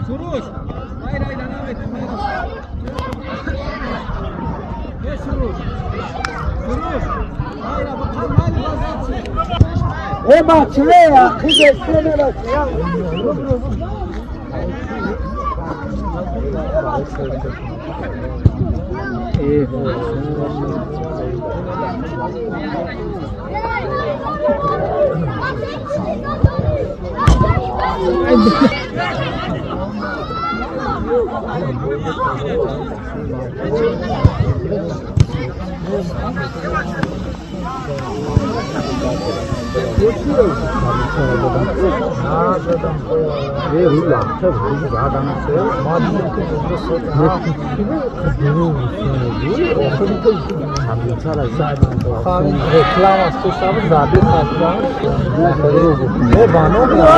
Суруш, майра намети, майра. Э, Суруш. Суруш. Майра, бақар майли базатси. Э, бача, қиз бача. Реклама.